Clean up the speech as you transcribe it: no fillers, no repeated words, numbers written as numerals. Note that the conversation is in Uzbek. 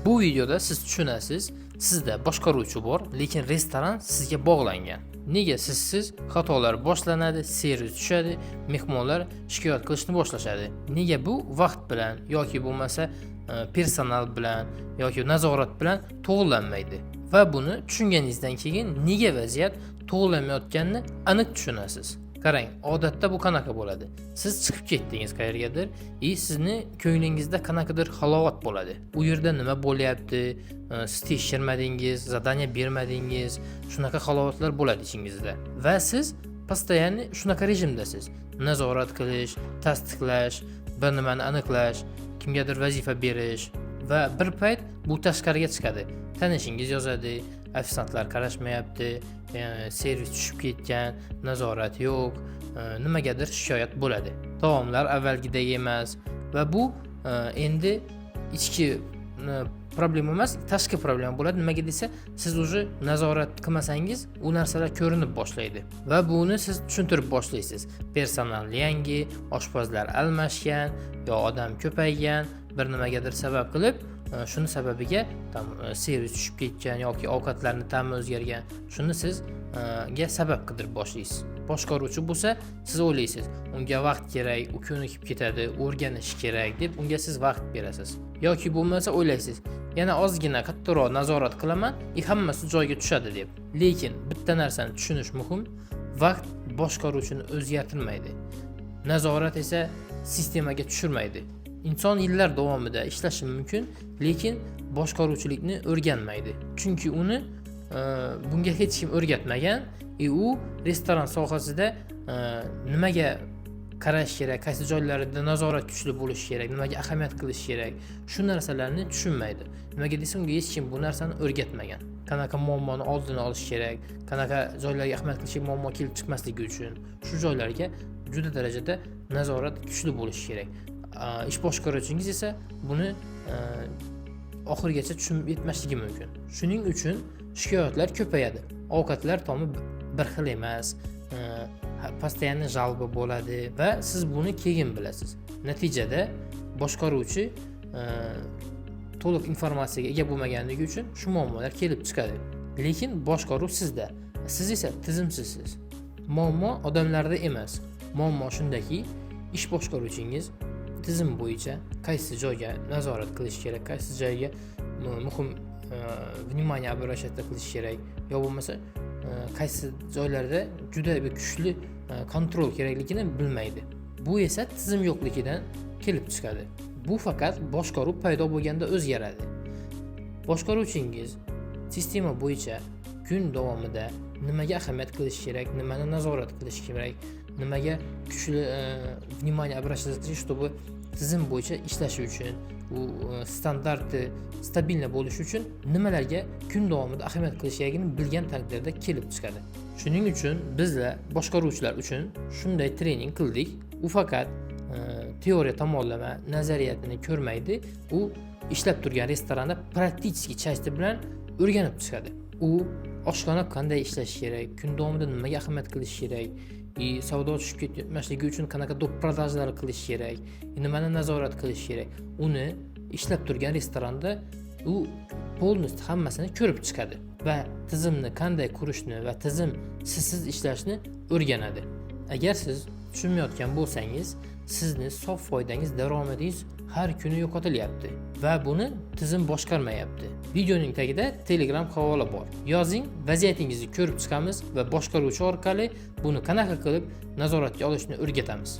Bu videoda siz tushunasiz, sizda boshqaruvchi bor, lekin restoran sizga bog'langan. Nega sizsiz xatolar boshlanadi, servis tushadi, mehmonlar shikoyat qilishni boshlashadi? Nega bu vaqt bilan yoki bo'lmasa personal bilan yoki nazorat bilan to'g'rilanmaydi? Va buni tushunganingizdan keyin nega vaziyat to'g'rilanmayotganini aniq tushunasiz. Qarang, odatda bu qanaqa bo'ladi? Siz chiqib ketdingiz qayergadir, и sizni ko'nglingizda qanaqadir halovat bo'ladi. U yerda nima bo'lyapti? Siz tekshirmadingiz, задание bermadingiz, shunaqa halovatlar bo'ladi ichingizda. Va siz постоянно shunaqa rejimdasiz. Nazorat qilish, tasdiqlash, bir nimani aniqlash, kimgadir vazifa berish va bir payt bu tashqariga chiqadi. Tanishingiz yozadi, ofitsiantlar qarashmayapti, servis tushib ketgan, nazorat yo'q, nimagadir shikoyat bo'ladi. Taomlar avvalgidek emas va bu endi ichki problema emas, tashqi problema bo'ladi. Nimaga desa, siz уже nazorat qilmasangiz, u narsalar ko'rinib boshlaydi va buni siz tushuntirib boshlaysiz. Personal yangi, oshpazlar almashgan yo odam ko'paygan, bir nimagadir sabab qilib, shuni sababiga там servis tushib ketgan yoki ovqatlarni ta'mi o'zgargan. Shuni siz ga sabab qidirib boshlaysiz. Boshqaruvchi bo'lsa, siz o'ylaysiz, unga vaqt kerak, u ko'nikib ketadi, o'rganishi kerak deb unga siz vaqt berasiz. Yoki bo'lmasa o'ylaysiz, yana ozgina qattiqroq nazorat qilaman и hammasi joyiga tushadi deb. Lekin bitta narsani tushunish muhim: vaqt boshqaruvchini o'zgartirmaydi. Nazorat esa sistemaga tushirmaydi. Inson yillar davomida ishlashi mumkin, lekin boshqaruvchilikni o'rganmaydi. Chunki uni bunga hech kim o'rgatmagan и u restoran sohasida nimaga qarash kerak, qaysi joylarida nazorat kuchli bo'lishi kerak, nimaga ahamiyat qilish kerak, shu narsalarni tushunmaydi. Nimaga desa, unga hech kim bu narsani o'rgatmagan. Qanaqa muammoni oldini olish kerak, qanaqa joylarga ahamiyat qilish kerak, muammo kelib chiqmasligi uchun shu joylarga juda darajada nazorat kuchli bo'lishi kerak. Ish boshqaruvchingiz esa buni oxirigacha tushunib yetmasligi mumkin. Shuning uchun shikoyatlar ko'payadi. Ovqatlar tomi bir xil emas, постоянно жалоба bo'ladi va siz buni keyin bilasiz. Natijada boshqaruvchi to'liq informatsiyaga ega bo'lmaganligi uchun shu muammolar kelib chiqadi. Lekin boshqaruv sizda, siz esa tizimsizsiz. Muammo odamlarda emas. Muammo shundaki, ish boshqaruvchingiz tizim bo'yicha qaysi joyga nazorat qilish kerak, qaysi joyga muhim внимание обращать qilish kerak yo bo'lmasa qaysi joylarda juda bir kuchli контроль kerakligini bilmaydi. Bu esa tizim yo'qligidan kelib chiqadi. Bu faqat boshqaruv paydo bo'lganda o'zgaradi. Boshqaruvchingiz sistema bo'yicha kun davomida nimaga ahamiyat qilish kerak, nimani nazorat qilish kerak, nimaga kuchli внимание обращать qilish, чтобы tizim bo'yicha ishlashi uchun, u standarti стабильно bo'lishi uchun nimalarga kun davomida ahamiyat qilish kerakligini bilgan taqdirda kelib chiqadi. Shuning uchun bizlar boshqaruvchilar uchun shunday trening qildik. U faqat teoriya tomonlama nazariyatini ko'rmaydi, u ishlab turgan restoranda практический части bilan o'rganib chiqadi. U oshxona qanday ishlashi kerak, kun davomida nimaga ahamiyat qilish kerak и savdo tushib ketmasligi uchun qanaqa доп продажа lar qilish kerak, nimani nazorat qilish kerak, uni ishlab turgan restoranda u полностью hammasini ko'rib chiqadi va tizimni qanday qurishni va tizim sizsiz ishlashni o'rganadi. Agar siz tushunmayotgan bo'lsangiz, sizni sof foydangiz, daromadingiz har kuni yo'qotilyapti va buni tizim boshqarmayapti. Videoning tagida Telegram havola bor. Yozing, vaziyatingizni ko'rib chiqamiz va boshqaruvchi orqali buni qanaqa qilib nazoratga olishni o'rgatamiz.